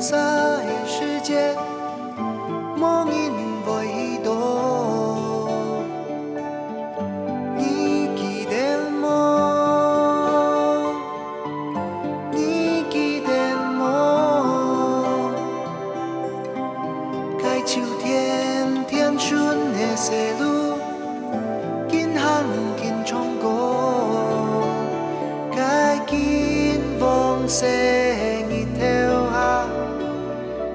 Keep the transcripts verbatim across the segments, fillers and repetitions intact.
个時節，無人會去到。你記得無？你記得無？該秋天，天春个細路，緊行緊唱歌，該金黃色日頭下。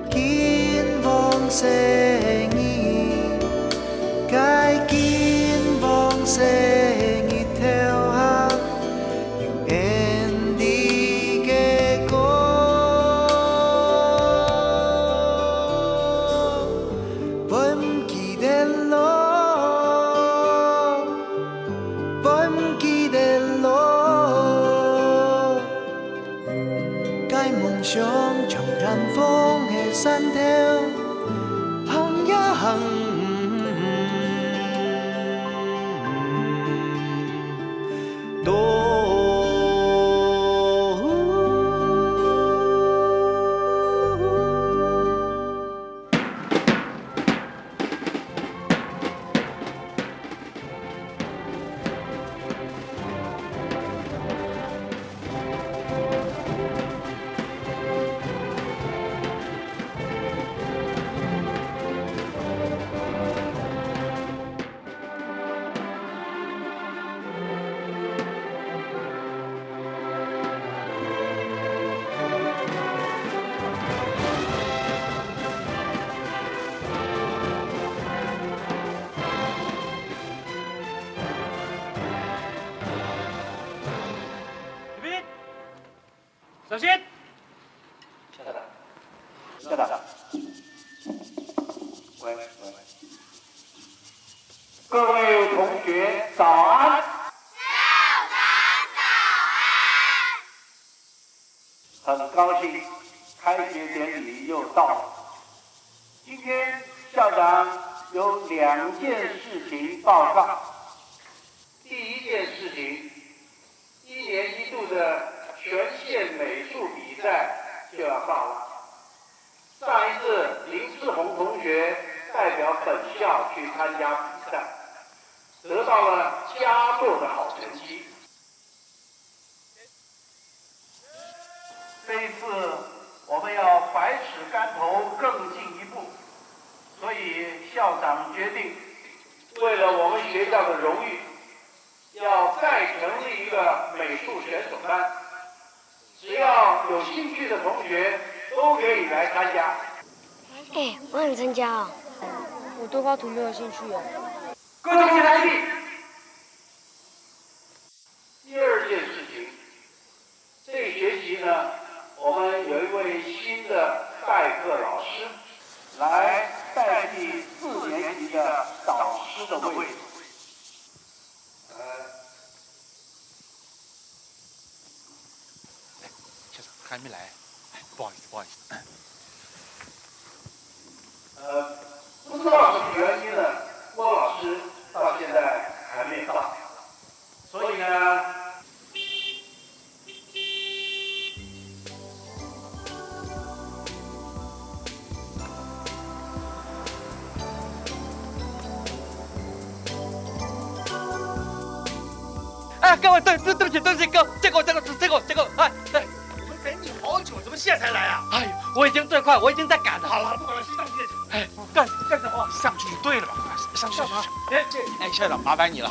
金黃色日，該金黃色日頭下，有𫣆俚个歌，會毋記得路，會毋記得路。 該夢想像巖峰个山頭，行呀行，到。小心！喂，喂。各位同學，早安。很高興，開學典禮又到了。今天校長有兩件事情報告。第一件事情，一年一度的全县美术比赛就要到了。上一次林志宏同学代表本校去参加比赛，得到了佳作的好成绩。这一次我们要百尺竿头更进一步，所以校长决定，为了我们学校的荣誉， 要再成立一个美术选手班，只要有兴趣的同学都可以来参加。哎，我想参加哦。我对画图没有兴趣耶。各位同学来听。第二件事情，这学期呢，我们有一位新的代课老师来代替四年级的导师的位置。 呃，哎，校长，还没来，哎，不好意思，不好意思。呃，不知道什么原因呢，郭老师到现在还没到，所以呢， 哎，各位，对，对，对不起，对不起，各，借过，借过，借过，借过，哎，哎。我们等你好久，怎么现在才来啊？哎，我已经最快，我已经在赶了。好了，不管了，先上去。哎，干，干什么？上去就对了嘛，快上去。干嘛？哎，这，哎，校长，麻烦你了。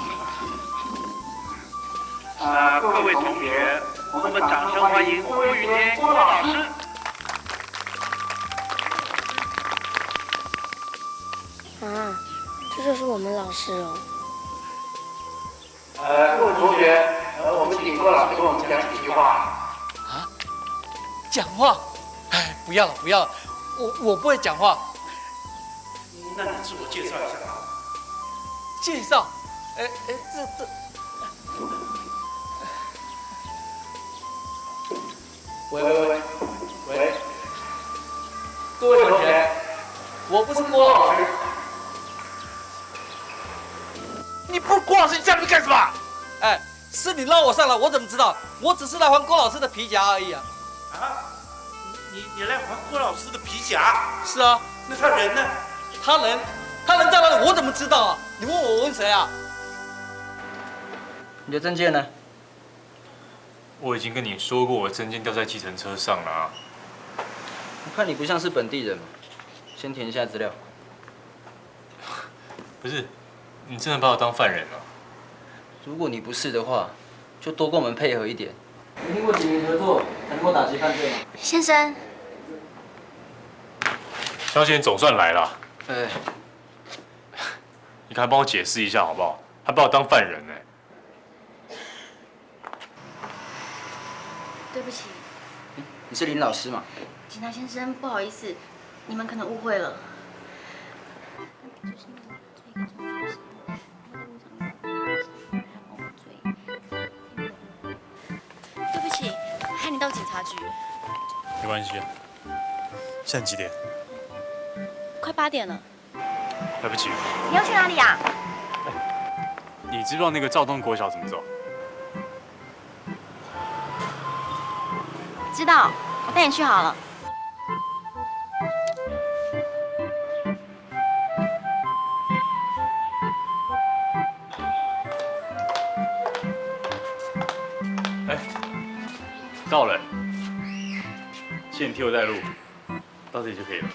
啊，各位同学，我们掌声欢迎郭玉坚郭老师。啊，这就是我们老师哦。呃，各位同学，呃，我们请郭老师跟我们讲几句话。啊？讲话？哎，不要了，不要了，我，我不会讲话。那你自我介绍一下吧。介绍？哎，哎，这，这，喂，喂，喂，喂，各位同学，我不是郭老师。你不是郭老师，你站这干什么？哎，是你让我上来，我怎么知道？我只是来还郭老师的皮夹而已啊。啊？你你来还郭老师的皮夹？是啊，那他人呢？他人，他人在哪里？我怎么知道啊？你问我，我问谁啊？你的证件呢？我已经跟你说过，我证件掉在计程车上了啊。我看你不像是本地人嘛，先填一下资料。不是，你真的把我当犯人了？如果你不是的话，就多跟我们配合一点。没听过警民合作才能够打击犯罪吗？先生，小姐，你总算来了。哎，你赶快帮我解释一下好不好？他把我当犯人呢。对不起，你是林老师吗？警察先生，不好意思，你们可能误会了。对不起，害你到警察局。没关系啊。现在几点？快八点了。来不及。你要去哪里呀？你知不知道那个肇东国小怎么走？知道，我带你去好了。哎，到了，请你替我带路，到这里就可以了。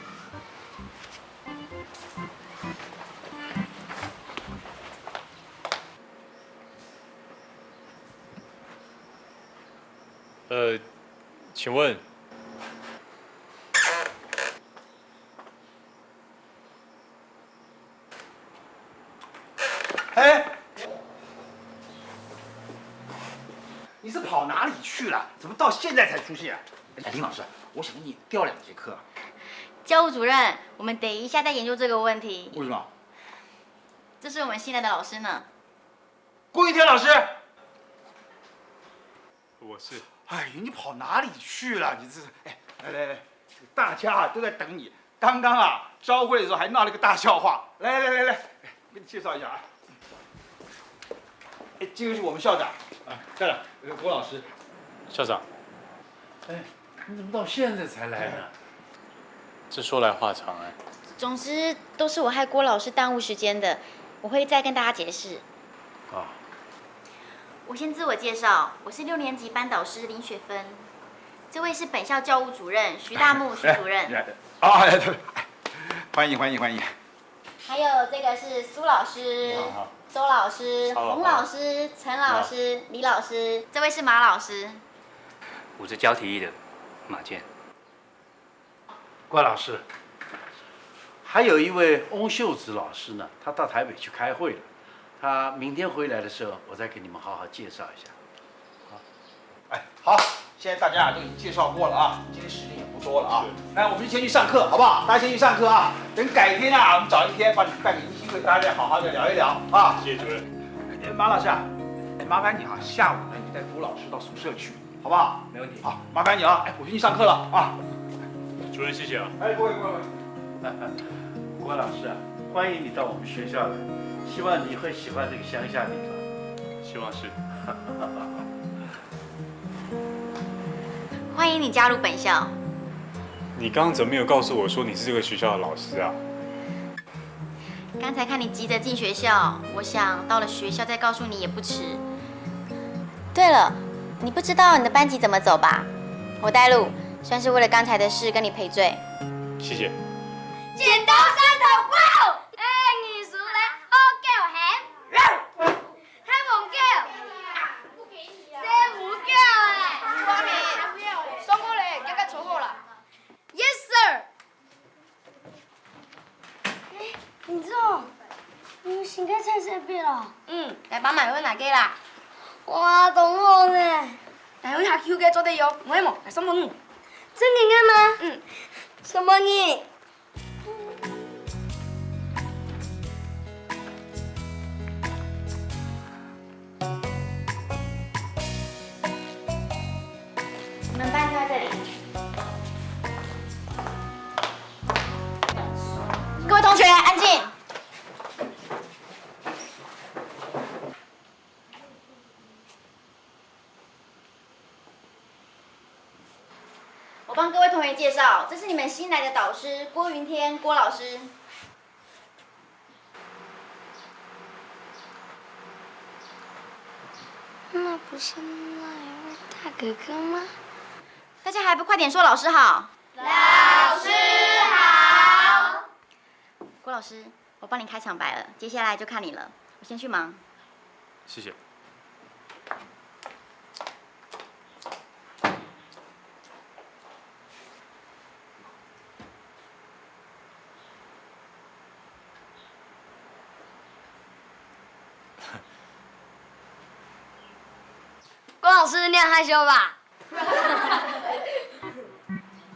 呃，请问？ 哎，你是跑哪里去了？怎么到现在才出现啊？哎，林老师，我想跟你调两节课啊。教务主任，我们等一下再研究这个问题。为什么？这是我们新来的老师呢。郭玉田老师。我是。哎，你跑哪里去了？你这是，哎，来来来，大家啊都在等你。刚刚啊，朝会的时候还闹了个大笑话。来来来来来，哎，我给你介绍一下啊。哎，这个是我们校长，啊，校长，郭老师。校长。哎，你怎么到现在才来呢？这说来话长哎。总之都是我害郭老师耽误时间的，我会再跟大家解释。啊。我先自我介绍，我是六年级班导师林雪芬。这位是本校教务主任徐大木徐主任。哎，哎，啊，哎，对，欢迎欢迎欢迎。还有这个是苏老师、好好周老师、曹老师、洪老师、陈老师、李老师。这位是马老师。我是教体育的马健。 郭老师，还有一位翁秀子老师呢，他到台北去开会了。他明天回来的时候，我再给你们好好介绍一下。好。哎，好，现在大家啊都已经介绍过了啊，今天时间也不多了啊。那我们就先去上课，好不好？大家先去上课啊，等改天啊，我们找一天把你带个迎新会，大家再好好的聊一聊啊。谢谢主任。哎，马老师啊，哎，麻烦你啊，下午呢，你带郭老师到宿舍去。 好不好？没问题。好，麻烦你了，哎，我先去上课了啊。主任，谢谢啊。哎，不会不会不会。郭老师啊，欢迎你到我们学校来，希望你会喜欢这个乡下地方。希望是。欢迎你加入本校。你刚刚怎么没有告诉我说你是这个学校的老师啊？ 刚才看你急着进学校，我想到了学校再告诉你也不迟。对了，你不知道你的班级怎么走吧？我带路，算是为了刚才的事跟你赔罪。谢谢。剪刀石头布。哎，你是来好狗喊，太猛狗，生母狗哎。上课嘞，脚该坐好了。Yes sir。 哎，你这，你新个菜色表了？嗯，来帮忙问哪个啦？哇，懂我呢。来，用下去个做得用，我也没，来送分你。真的吗？嗯。什么呢？ 你们班就在这里。各位同学，安静。帮各位同学介绍，这是你们新来的导师郭云天郭老师。那不是那一位大哥哥吗？大家还不快点说老师好？老师好。郭老师，我帮你开场白了，接下来就看你了，我先去忙。谢谢。郭老师，你很害羞吧？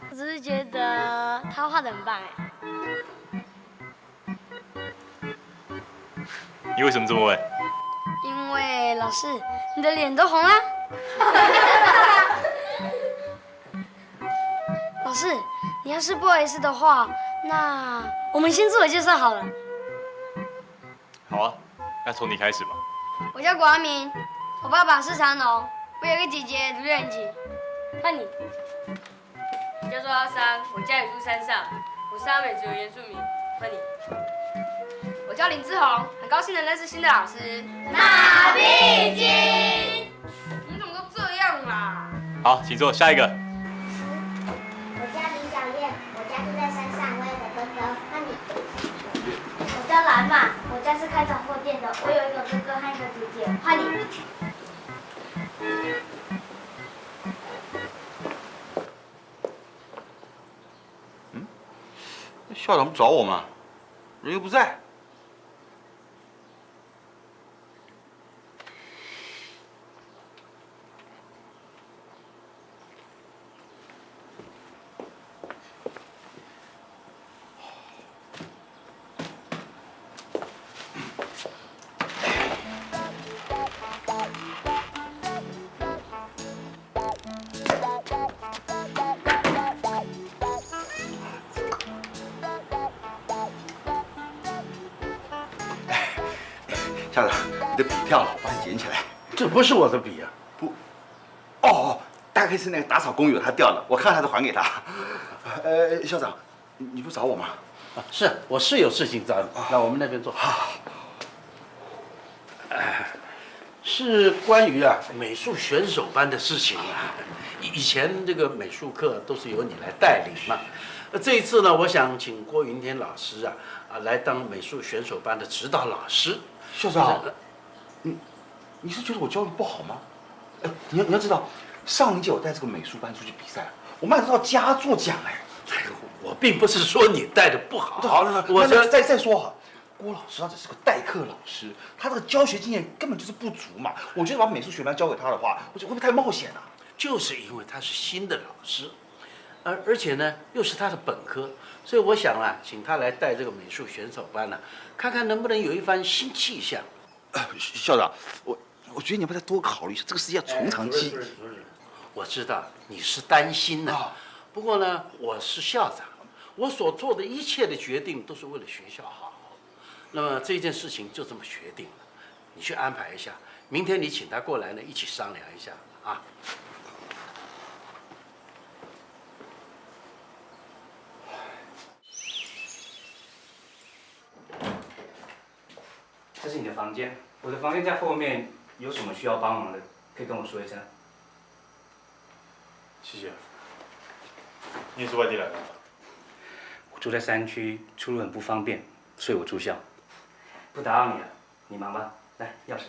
我只是觉得他画的很棒哎。你为什么这么问？因为老师，你的脸都红了。老师，你要是不好意思的话，那我们先自我介绍好了。好啊，那从你开始吧。我叫古阿明，我爸爸是茶农，我有个姐姐读六年级。那你？我叫做阿三，我家里住山上，我是阿美族原住民。那你？我叫林志宏，很高兴能认识新的老师。马屁精。你怎么都这样啦？好，请坐，下一个。我叫林小燕，我家住在山上，我有个哥哥。那你？我叫蓝马，我家是开杂货店的，我有一个哥哥和一个姐姐。换你。校长不找我吗？人又不在。校长，你的笔掉了，我帮你捡起来。这不是我的笔啊！不，哦，大概是那个打扫工友他掉了，我看他的还给他。呃，校长，你不找我吗？是，我是有事情找你。那我们那边坐。好。是关于啊美术选手班的事情啊。以以前这个美术课都是由你来带领嘛。那这一次呢，我想请郭云天老师啊啊来当美术选手班的指导老师。校长，你你是觉得我教的不好吗？哎，你要你要知道，上一届我带这个美术班出去比赛，我们还得到佳作奖哎。我并不是说你带的不好，好了，我再再说哈，郭老师他只是个代课老师，他这个教学经验根本就是不足嘛。我觉得把美术学班交给他的话，我觉得会不会太冒险啊？就是因为他是新的老师，而而且呢又是他的本科，所以我想啊，请他来带这个美术选手班呢，看看能不能有一番新气象。校长，我我觉得你要不要再多考虑一下，这个事情要从长计议。我知道你是担心的，不过呢，我是校长，我所做的一切的决定都是为了学校好。那么这件事情就这么决定了，你去安排一下，明天你请他过来呢，一起商量一下啊。这是你的房间，我的房间在后面，有什么需要帮忙的，可以跟我说一声。谢谢。你也是外地来的？我住在山区，出入很不方便，所以我住校。不打扰你了，你忙吧。来，钥匙。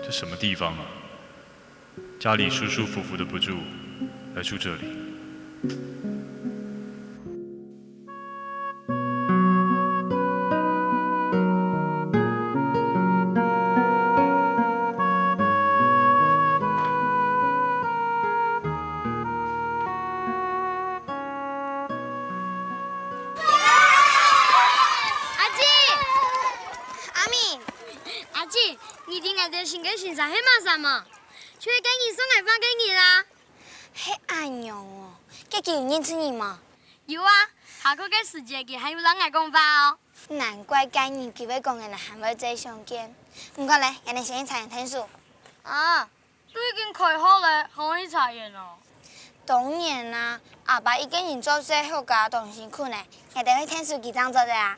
这什么地方啊？家里舒舒服服的不住，来住这里。阿姊，阿明，阿姊，你知𠊎兜新个先生係麼儕無？就係該日送𠊎花个人啊！係恁樣哦，該佢有認出你無？有啊，下課个時節佢還有摎𠊎講話哦。難怪該日佢會講𠊎兜還會再相見。毋過咧，𠊎兜先去茶園𢯭手。啊，都已經開學咧，還愛去茶園哦？當然啦，阿爸一個人做事在屋下當辛苦呢，𠊎兜去𢯭手佢正做得啊。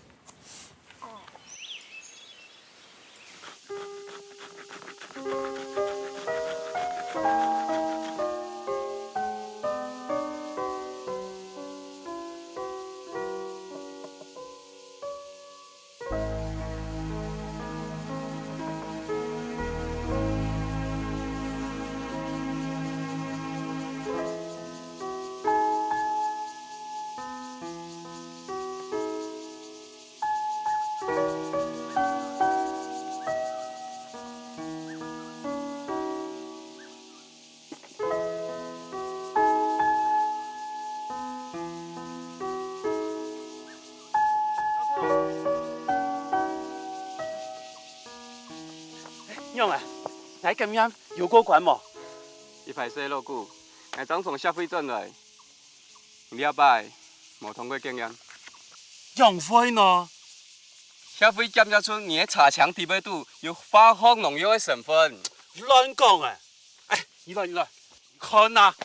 仰啊，𠊎檢驗有過關無？一壞勢，老古，𠊎正從社會轉來，你這擺無通過檢驗。仰會呢？社會檢驗出你个茶漿底背肚有化學農藥个成分。亂講啊！ 哎，你來，你來，你看啊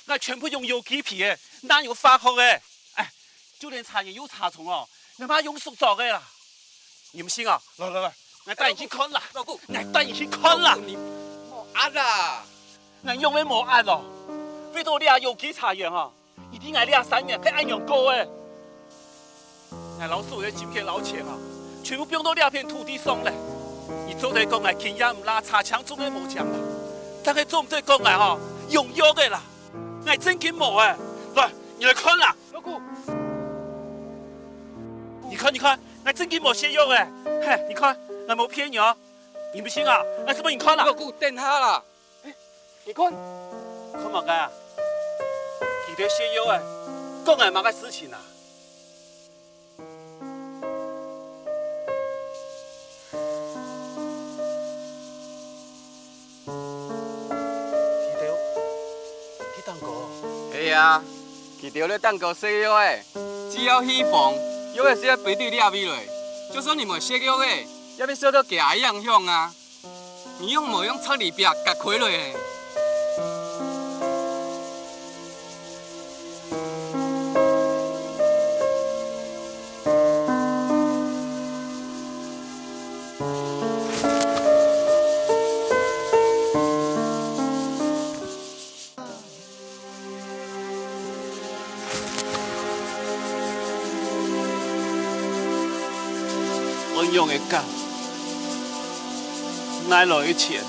，𠊎全部用有機肥个，哪有化學个？哎，就連茶園有查重哦，𠊎嘛用手做个啦。你毋信啊？來來來，𠊎帶你去看啦，老古，𠊎帶你去看啦。老古，你莫恁啦。𠊎仰會無恁哦？為著這有機茶園哈， 你知𠊎這三年係恁樣過个。𠊎摎所有个金錢摎錢啊，全部放到這片土地上咧。你做得講𠊎經驗毋罅，茶漿種个無靚啦，但係做毋得講𠊎吼用藥个啦。𠊎正經無个。來，你來看啦。老古，你看，你看，𠊎正經無瀉藥个。嘿，你看，𠊎無騙你哦。你毋信啊？𠊎做分你看啦。老古，等下啦。 你看，看麼个啊？佢兜瀉藥个，關𠊎麼个事情啊？佢兜在打鼓。係啊，佢兜在打鼓食藥个，只要預防，藥仔就會飛到這位來。就算你無食藥个，也會受到佢个影響啊。 你仰無用長籬壁隔開來咧？ 恁樣个工，哪來个錢啊？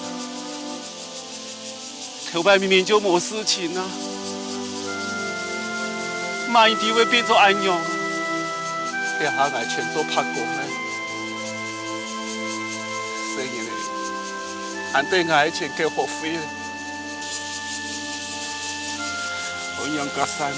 頭擺明明就無事情啊，麼人知會變做恁樣啊？這下𠊎全做白工了。細人仔，還得𠊎个錢交學費咧。 好樣个山！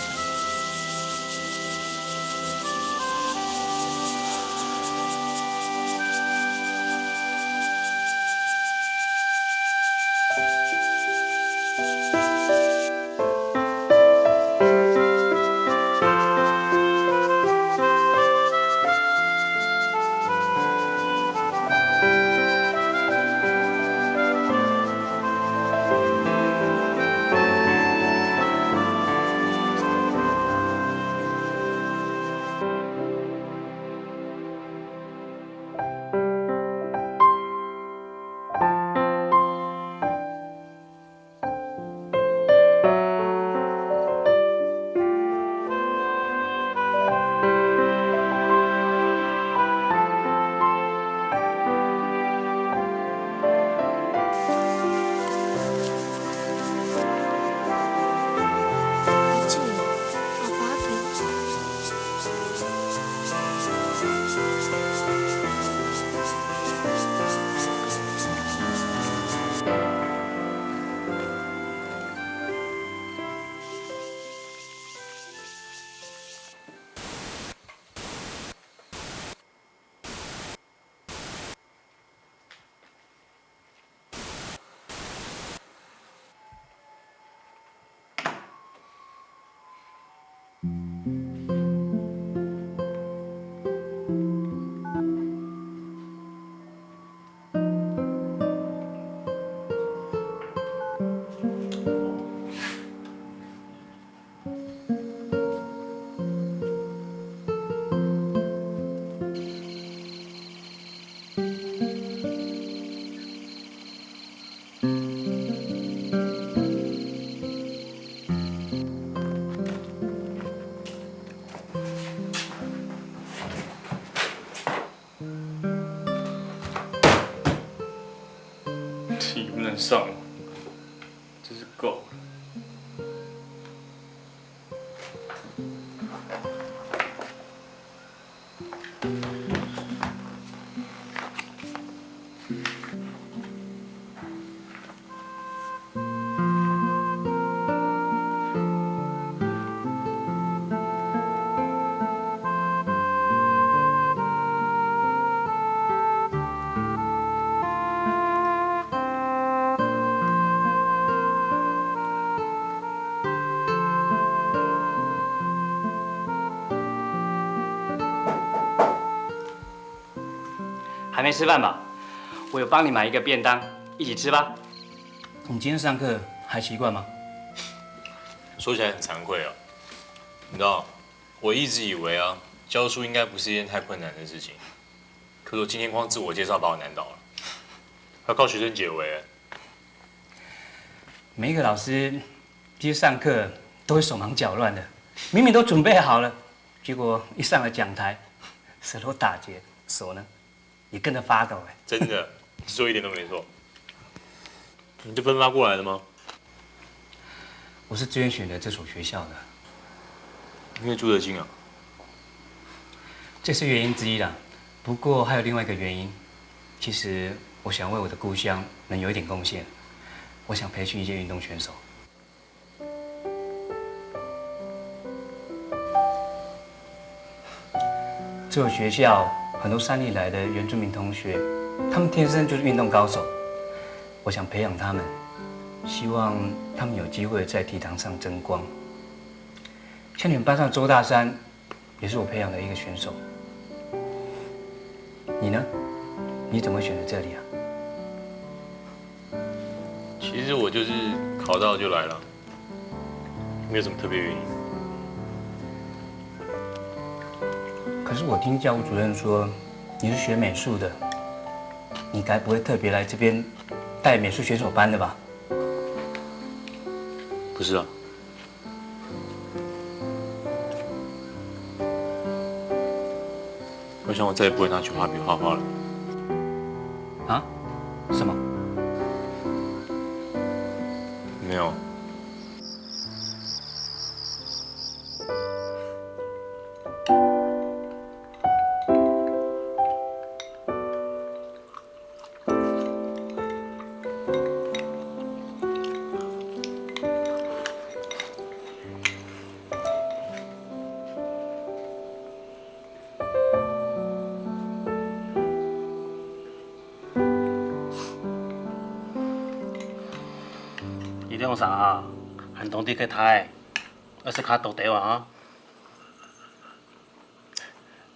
还没吃饭吧？我有帮你买一个便当，一起吃吧。你今天上课还习惯吗？说起来很惭愧啊，你知道，我一直以为啊，教书应该不是一件太困难的事情，可是我今天光自我介绍把我难倒了，要靠学生解围。每一个老师其实上课都会手忙脚乱的，明明都准备好了，结果一上了讲台，舌头打结，手呢也跟着发抖。哎，真的，你说一点都没错。你是分发过来的吗？我是自愿选择这所学校的。因为住得近啊。这是原因之一啦。不过还有另外一个原因，其实我想为我的故乡能有一点贡献，我想培训一些运动选手。这所学校很多山里来的原住民同学，他们天生就是运动高手。我想培养他们，希望他们有机会在体坛上争光。像你们班上周大山，也是我培养的一个选手。你呢？你怎么会选择这里啊？其实我就是考到就来了，没有什么特别原因。可是我听教务主任说你是学美术的，你该不会特别来这边带美术选手班的吧？不是啊。我想我再也不会拿去画笔画画了。啊？什么？没有。你两儕啊，寒冬天个太，愛食較多豆啊哈。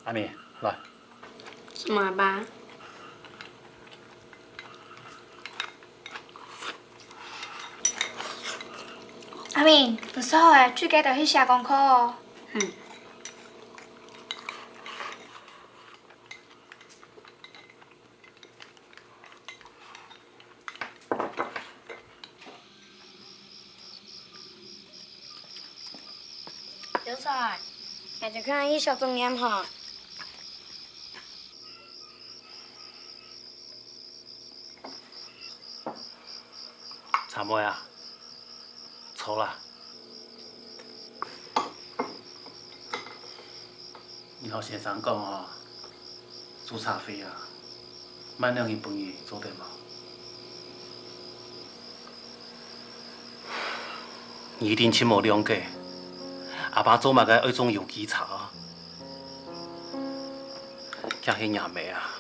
阿明，來。什麼啊，爸？阿明，你收好欸，去該頭去寫功課哦。嗯。 刘嫂，𠊎就看你小作業吼。參會啊，坐啦。你摎先生講哦，註冊費啊， 萬兩銀分你做得無？你一定盡無諒解，阿爸做麼个愛種有機茶啊？這係若姆啊，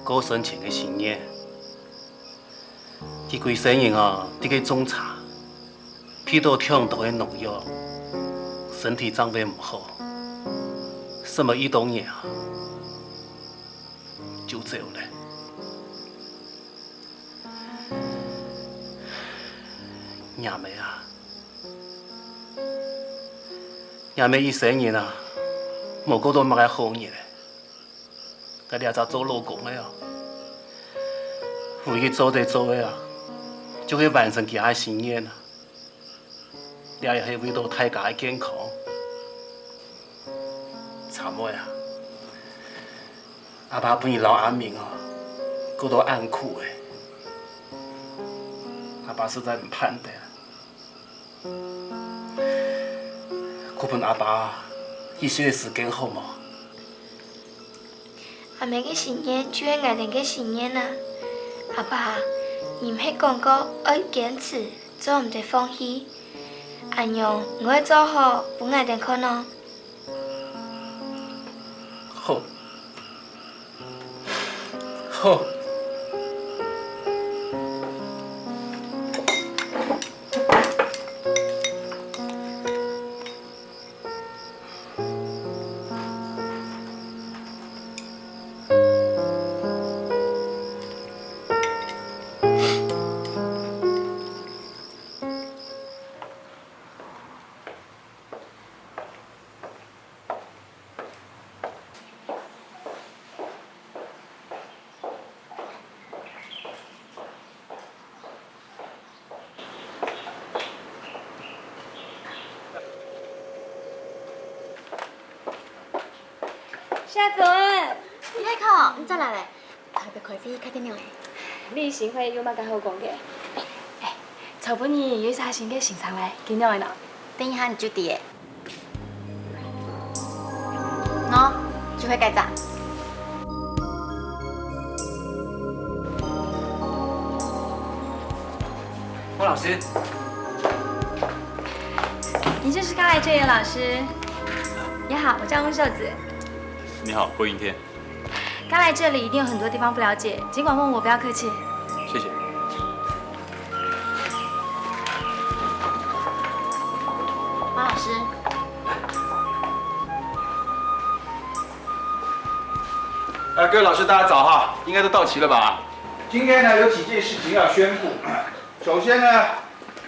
過身前个心願。佢歸生人啊，在該種茶， 鼻著當多个農藥，身體正會毋好，食無幾多年啊，就走了。若姆啊，若姆一生人啊，無過著麼个好日仔。 該這隻做老公个哦，唯一做得做个啊，就係完成佢个心願啊。這也係為著大家个健康。參會啊，阿爸分你摎阿明哦，過著恁苦仔，阿爸實在毋盼得啊。過分阿爸一歲个時間好無？阿姆个心願就係𠊎兜个心願啊！阿爸，你毋係講過愛堅持，做毋得放棄？恁樣，你愛做好分𠊎兜看哦！ 好。好。夏子文，你好，你轉來了。 台北開會較點樣咧？你新會有麼个好講个？欸，昨晡日有一儕新个先生來，佢仰仔呢？等一下你就知咧。喏，就係該隻。溫老師。你就是剛來這裡的老師？你好，我叫溫秀子。你好，郭雲天。 剛來這裡一定有很多地方不了解，儘管問我，不要客氣。謝謝。黃老師。呃，各位老師，大家早哈，應該都到齊了吧？今天呢，有幾件事情要宣布。首先呢，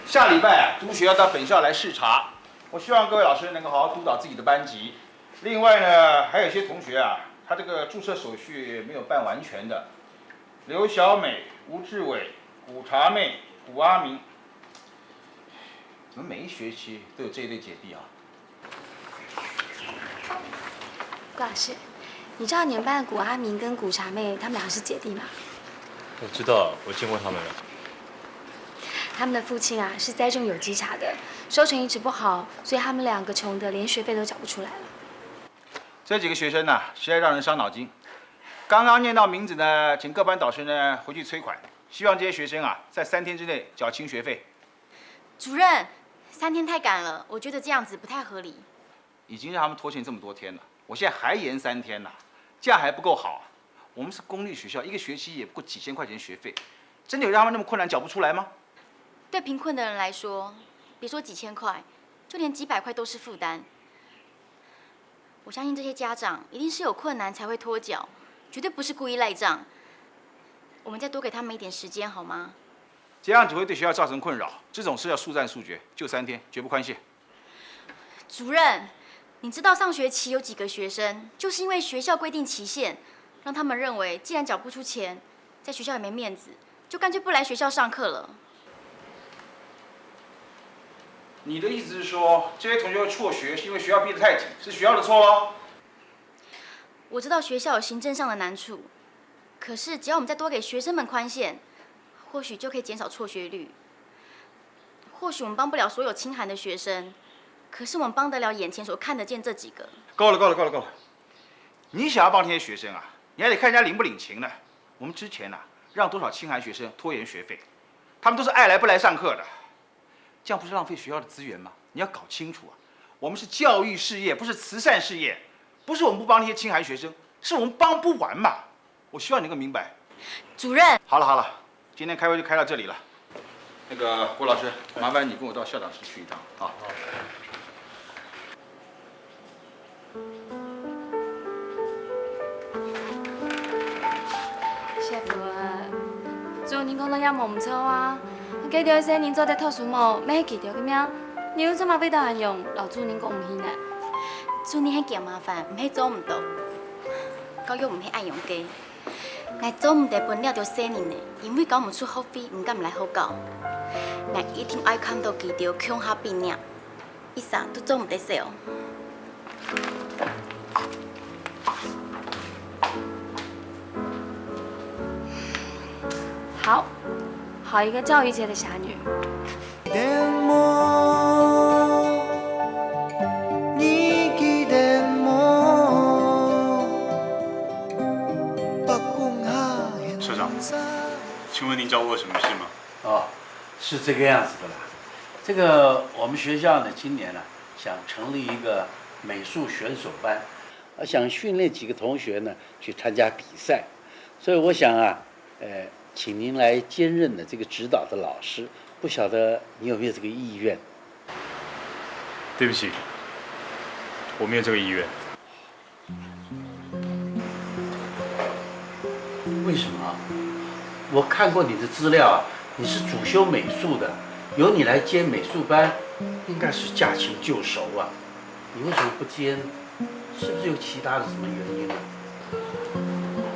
下禮拜啊，朱同學要到本校來視察，我希望各位老師能夠好好督導自己的班級。 另外呢，還有一些同學啊，他這個註冊手續沒有辦完全的。劉小美、吳志偉、古茶妹、古阿明，怎麼每一學期都有這一對姐弟啊？郭老師，你知道你們班的古阿明跟古茶妹他們倆是姐弟嗎？我知道，我見過他們了。他們的父親啊，是栽種有機茶的，收成一直不好，所以他們兩個窮得連學費都繳不出來了。 這幾個學生呢，實在讓人傷腦筋。剛剛念到名字呢，請各班導師呢回去催款，希望這些學生啊，在三天之內繳清學費。主任，三天太趕了，我覺得這樣子不太合理。已經讓他們拖欠這麼多天了，我現在還延三天呢，這樣還不夠好啊。我們是公立學校，一個學期也不過幾千塊錢學費，真的有讓他們那麼困難繳不出來嗎？對貧困的人來說，別說幾千塊，就連幾百塊都是負擔。 我相信這些家長一定是有困難才會拖繳，絕對不是故意賴帳。我們再多給他們一點時間好嗎？這樣只會對學校造成困擾，這種事要速戰速決，就三天，絕不寬限。主任，你知道上學期有幾個學生，就是因為學校規定期限，讓他們認為既然繳不出錢，在學校也沒面子，就乾脆不來學校上課了。你的意思是說，這些同學會輟學，是因為學校逼得太緊，是學校的錯咯？我知道學校有行政上的難處，可是只要我們再多給學生們寬限，或許就可以減少輟學率。或許我們幫不了所有清寒的學生，可是我們幫得了眼前所看得見這幾個。夠了，夠了，夠了，夠了！你想要幫這些學生啊，你還得看人家領不領情呢。我們之前啊，讓多少清寒學生拖延學費，他們都是愛來不來上課的，這樣不是浪費學校的資源嗎？你要搞清楚啊，我們是教育事業，不是慈善事業，不是我們不幫那些清寒學生，是我們幫不完嘛。我希望你能夠明白。主任。好了好了，今天開會就開到這裡了。那個郭老師，麻煩你跟我到校長室去一趟啊。 師傅啊，主任講到也無毋著啊，該兜細人做得讀書無，乜係佢兜个命，你又做麼个會當恁樣摎主任講毋去呢？主任係驚麻煩，毋係做毋到。教育毋係恁樣个。𠊎做毋得分這兜細人仔，因為交毋出學費，毋敢來學校。𠊎一定愛看到佢兜共下畢業。 一儕都做毋得少。好，好一個教育界的俠女。是这个样子的啦。这个我们学校呢，今年呢，想成立一个美术选手班，呃，想训练几个同学呢去参加比赛，所以我想啊，呃，请您来兼任呢这个指导的老师，不晓得你有没有这个意愿？对不起，我没有这个意愿。为什么？我看过你的资料啊，你是主修美术的，由你来兼美术班，应该是驾轻就熟啊。你为什么不兼？是不是有其他的什么原因啊？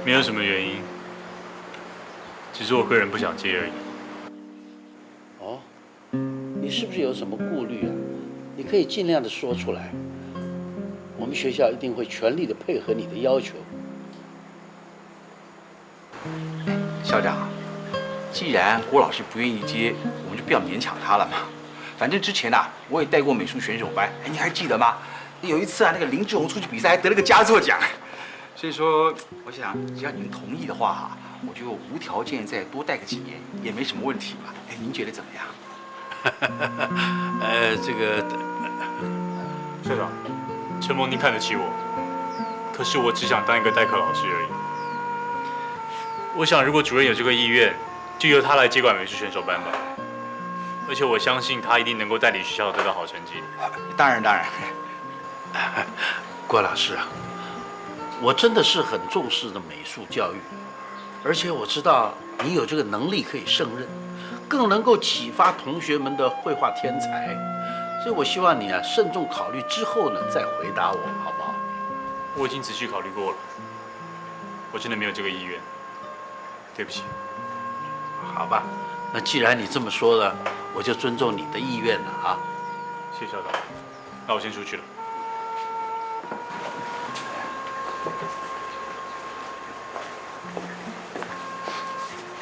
没有什么原因，只是我个人不想接而已。哦，你是不是有什么顾虑啊？你可以尽量的说出来，我们学校一定会全力的配合你的要求。校长，既然郭老师不愿意接，我们就不要勉强他了嘛。反正之前呐、我也带过美术选手班，哎，你还记得吗？有一次啊，那个林志宏出去比赛还得了个佳作奖。所以说，我想只要你们同意的话哈，我就无条件再多带个几年，也没什么问题嘛。哎，您觉得怎么样？呃，这个校长，承蒙您看得起我，可是我只想当一个代课老师而已。我想，如果主任有这个意愿，就由他来接管美术选手班吧。而且我相信他一定能够带领学校得到好成绩。当然，当然。郭老师啊，我真的是很重视的美术教育，而且我知道你有这个能力可以胜任，更能够启发同学们的绘画天才，所以我希望你啊慎重考虑之后呢再回答我，好不好？我已经仔细考虑过了，我真的没有这个意愿，对不起。好吧，那既然你这么说了，我就尊重你的意愿了啊。谢谢校长，那我先出去了。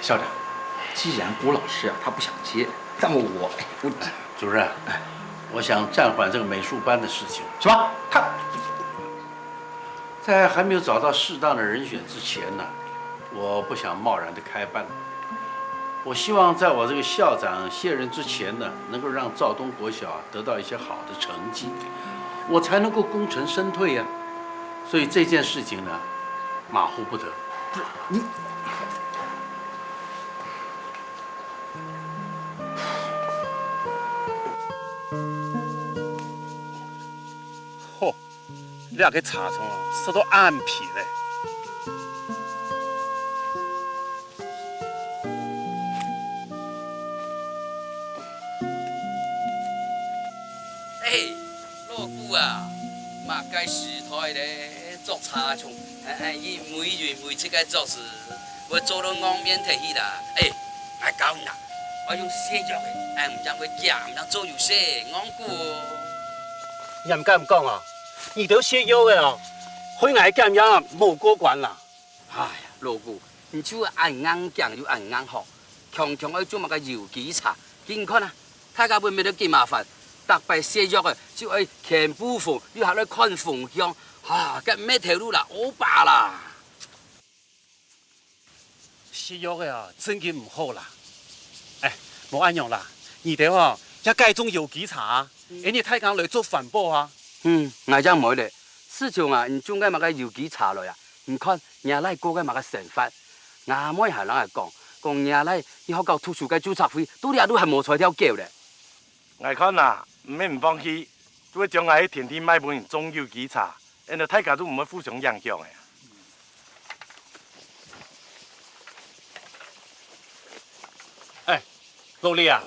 校长，既然郭老师啊他不想接，那么我哎我主任，我想暂缓这个美术班的事情。什么？他在还没有找到适当的人选之前呢，我不想贸然的开办。我希望在我这个校长卸任之前呢，能够让肇东国小得到一些好的成绩，我才能够功成身退呀。所以这件事情呢，马虎不得。你嚯，这个茶虫啊，塞到暗皮嘞。哎，老古啊，么个时代咧，捉茶虫，哎哎，一尾一尾自家捉死，会捉到外面忒去啦。哎，𠊎教你啦，我用瀉药个，哎，毋正会咸，毋正做有些戇古。你敢講啊？你兜瀉藥个啊，害𠊎檢驗無過關啦！哎呀，老古，你就恁硬頸又恁硬項，強強愛做麼个有機茶，你看啊，大家會搣到幾麻煩，逐擺瀉藥个就愛牽布風，又還愛看風向，啊，該搣頭路啦，烏巴啦！瀉藥个啊，真經毋好啦。哎，無恁樣啦，你兜啊，也改種有機茶啊，恁樣大家來做環保啊。嗯，𠊎正毋會咧。自從啊，你種个麼个有機茶來啊，你看若倈過个麼个生活。吾妹還摎𠊎講，講若倈去學校讀書个註冊費，到這都還無才調繳咧。 𠊎看啊，毋免毋放棄，就會將𠊎个田地賣分人種有機茶，恁樣大家就毋會互相影響个。哎，老李啊，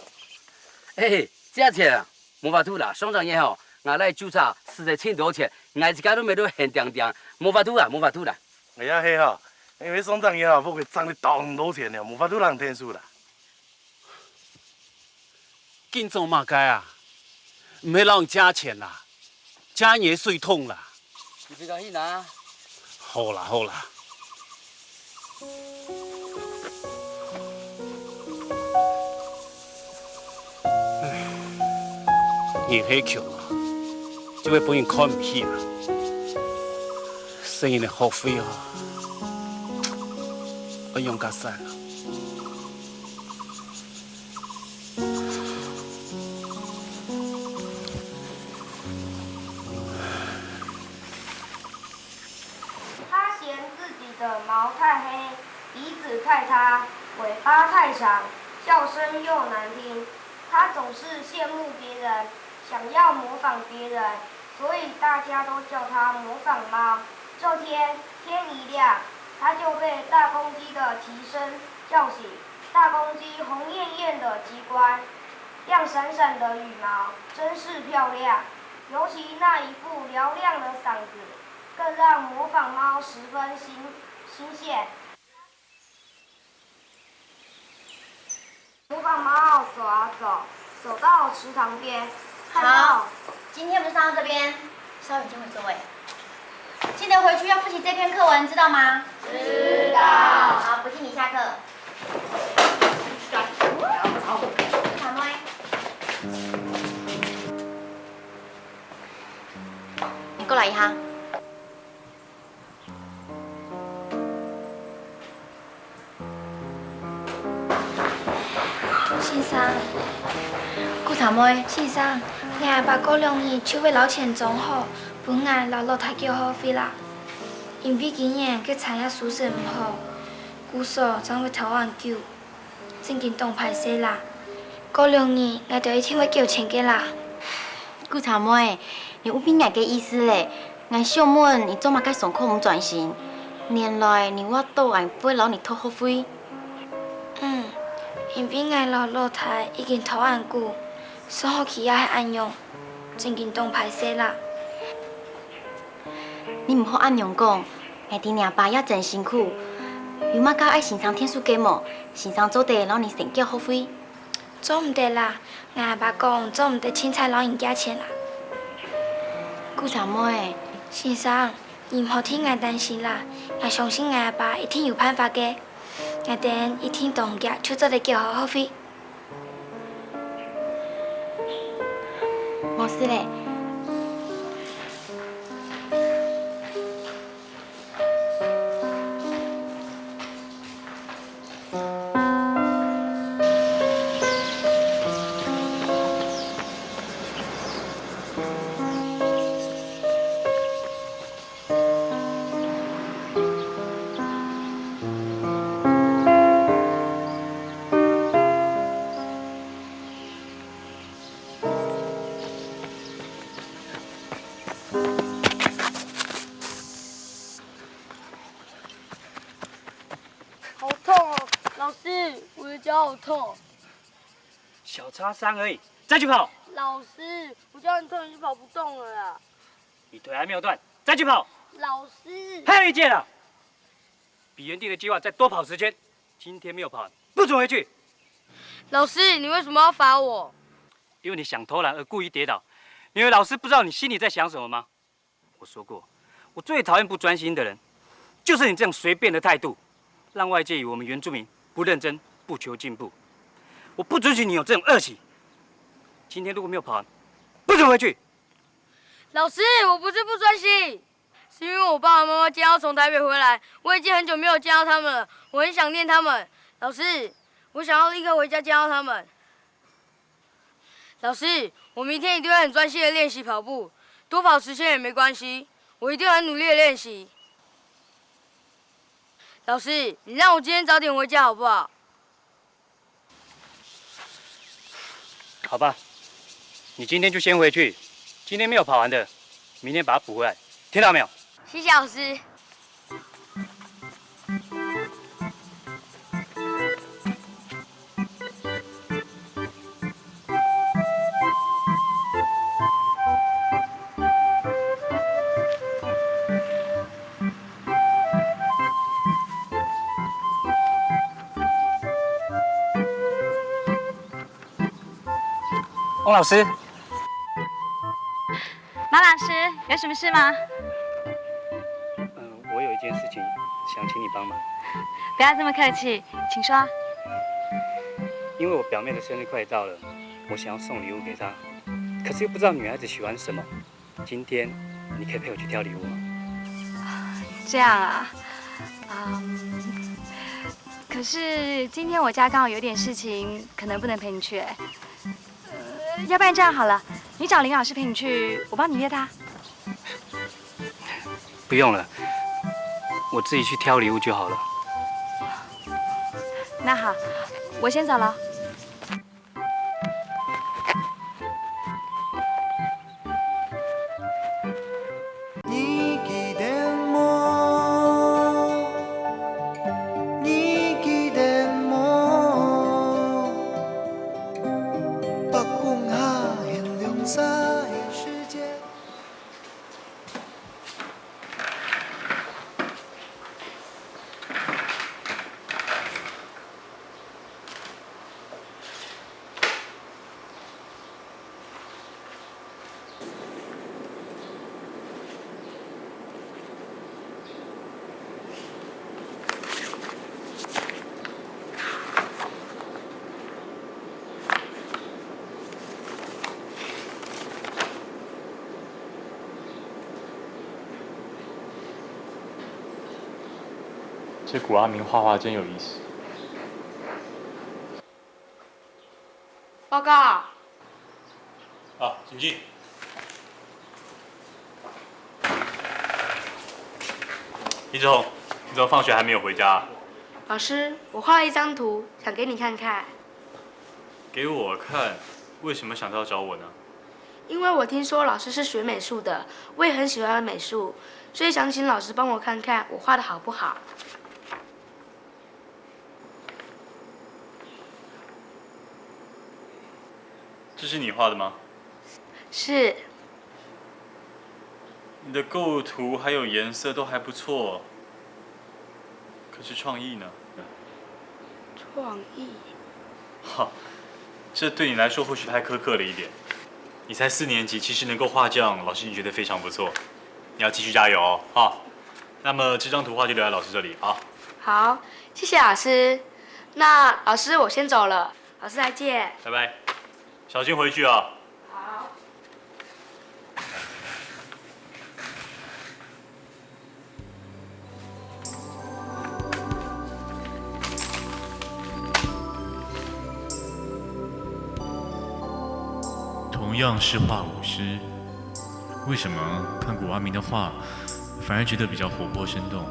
哎，借錢啊，無法度啦，上隻月吼，吾倈註冊使忒盡多錢，𠊎自家都搣到現釘釘，無法度啦，無法度啦。哎呀，係吼，因為上隻月吼，屋下爭你當多錢了，無法度摎你𢯭手啦。 緊做麼个啊？毋係摎你借錢啦，借你个水桶啦。你自家去拿。好啦好啦。唉，人係窮啊，就會分人看毋起啊。細人个學費啊，愛仰結煞啊？毛太黑，鼻子太塌，尾巴太长，叫声又难听。他总是羡慕别人，想要模仿别人，所以大家都叫他模仿猫。这天天一亮，他就被大公鸡的啼声叫醒。大公鸡红艳艳的鸡冠，亮闪闪的羽毛，真是漂亮。尤其那一副嘹亮的嗓子，更让模仿猫十分新新鲜。模仿猫走啊走，走到池塘边，看到好，今天我们就上到这边。稍微先回座位。记得回去要复习这篇课文，知道吗？知道。好，不替你下课。好，妹。你过来一下。 先生，苦茶妹，先生，𠊎阿爸過兩日就會摎錢裝好，分𠊎摎老弟繳學費啦。因為今年个田也收成毋好，故所正會拖恁久。 正經當歹勢啦。過兩日，𠊎兜一定會繳錢个啦。苦茶妹，你誤會𠊎个意思咧。𠊎想問你做麼个上課毋專心？原來你會到𠊎會摎你討學費？嗯，因為𠊎摎老弟已經拖恁久，上學期也係恁樣，正經當歹勢啦。 你毋好恁樣講，𠊎知若爸也真辛苦。有麼个愛先生𢯭手个無？先生做得摎你先繳學費。做毋得啦，𠊎阿爸講做毋得凊彩摎人借錢啦。苦茶妹，先生，你毋好替𠊎擔心啦，𠊎相信𠊎阿爸一定有辦法个。 𠊎等一定當遽就做得繳好學費。無事咧。 好痛哦，老师，我的脚好痛。小擦伤而已，再去跑。老师，我脚很痛，已经跑不动了啦。你腿还没有断，再去跑。老师，还有一节了。比原定的计划再多跑十圈，今天没有跑完，不准回去。老师，你为什么要罚我？因为你想偷懒而故意跌倒，你以为老师不知道你心里在想什么吗？ 我说过，我最讨厌不专心的人，就是你这样随便的态度，让外界以为我们原住民不认真、不求进步。我不准许你有这种恶习。今天如果没有跑完，不准回去。老师，我不是不专心，是因为我爸爸妈妈今天要从台北回来，我已经很久没有见到他们了，我很想念他们。老师，我想要立刻回家见到他们。 老师，我明天一定会很专心的练习跑步，多跑十圈也没关系，我一定很努力的练习。老师，你让我今天早点回家好不好？好吧，你今天就先回去，今天没有跑完的，明天把它补回来，听到没有？谢谢老师。 翁老师。马老师，有什么事吗？嗯，我有一件事情想请你帮忙。不要这么客气，请说。因为我表妹的生日快到了，我想要送礼物给她，可是又不知道女孩子喜欢什么。今天你可以陪我去挑礼物吗？这样啊，嗯，可是今天我家刚好有点事情，可能不能陪你去欸。呃，要不然这样好了，你找林老师陪你去，我帮你约他。不用了，我自己去挑礼物就好了。那好，我先走了。这古阿明画画真有意思。报告。啊，请进。李子宏，你怎么放学还没有回家啊？老师，我画了一张图，想给你看看。给我看？为什么想到找我呢？因为我听说老师是学美术的，我也很喜欢美术，所以想请老师帮我看看我画的好不好。这是你画的吗？是。你的构图还有颜色都还不错，可是创意呢？创意？哈，这对你来说或许太苛刻了一点。你才四年级，其实能够画这样，老师已经觉得非常不错。你要继续加油哦，哈。那么这张图画就留在老师这里啊。好，谢谢老师。那老师，我先走了，老师再见。拜拜，小心回去啊。好。同样是画舞狮，为什么看古阿明的画，反而觉得比较活泼生动？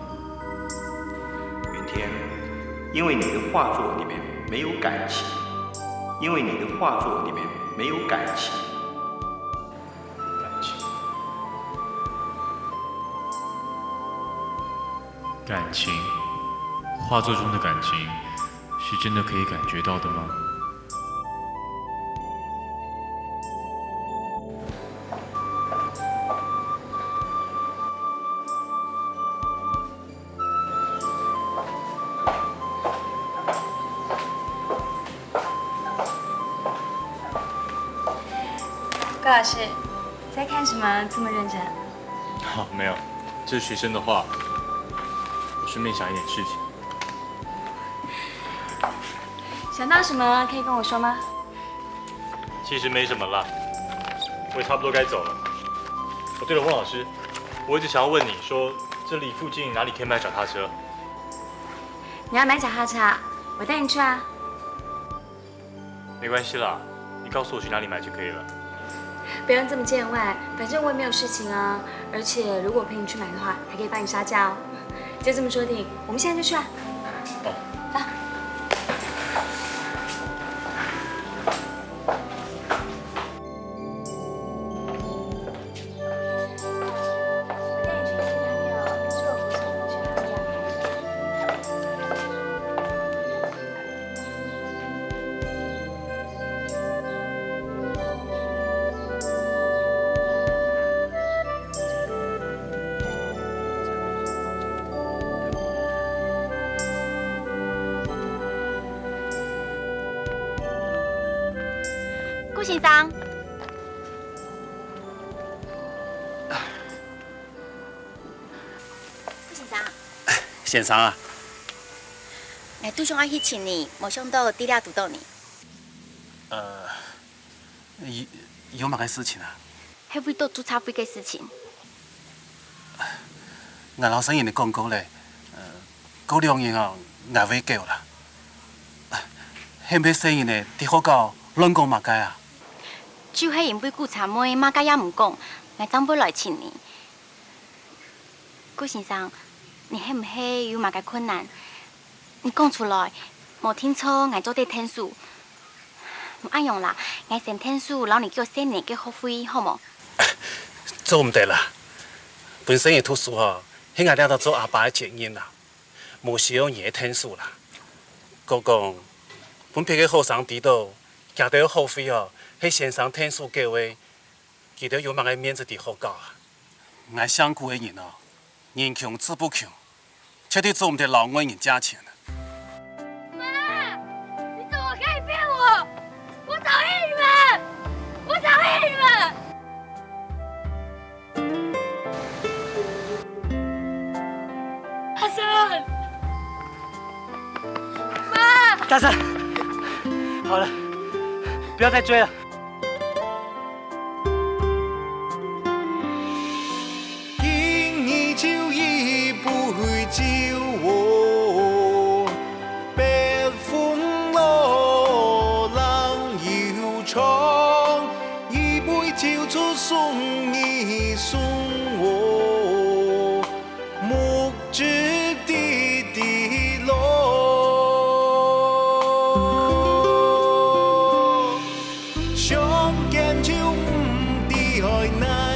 云天，因为你的画作里面没有感情，因为你的画作里面没有感情。感情，感情，画作中的感情，是真的可以感觉到的吗？ 高老师，在看什么？这么认真？哦，没有，这是学生的画。我顺便想一点事情。想到什么可以跟我说吗？其实没什么啦，我也差不多该走了。哦，对了，翁老师，我一直想要问你说，这里附近哪里可以买脚踏车？你要买脚踏车啊？我带你去啊。没关系啦，你告诉我去哪里买就可以了。不用这么见外，反正我也没有事情啊。而且如果我陪你去买的话，还可以帮你杀价哦。就这么说定，我们现在就去啊。哦。走。 顾先生。顾先生。先生啊。𠊎都想愛去尋你，無想到在這堵著你。呃，有，有麼个事情啊？係為著註冊費个事情。 𠊎摎細人仔講過咧，呃，過兩日後，𠊎會繳啦。係毋係細人仔在學校亂講麼个啊？就係因為顧查妹麼个也毋講，𠊎正會來尋你。顧先生，你係毋係有麼个困難？你講出來，無定著𠊎做得𢯭手。恁樣啦，𠊎先𢯭手摎你繳細人个學費，好無？做毋得啦，分細人讀書吼，係𠊎這兜做阿爸个責任啦，無需要你个𢯭手啦。過講，分別个學生知著，佢兜个學費吼，係先生𢯭手繳个，佢兜有麼个面子在學校啊？𠊎姓古个人哦， 人窮志不窮，絕對做毋得摎外人借錢啊！媽，你怎麼可以騙我？我討厭你們！我討厭你們！大森！媽！大森，好了，不要再追了。 今日就一杯酒哦，別分老人又唱，一杯酒就送一送哦，目汁滴滴落。相見就毋知愛難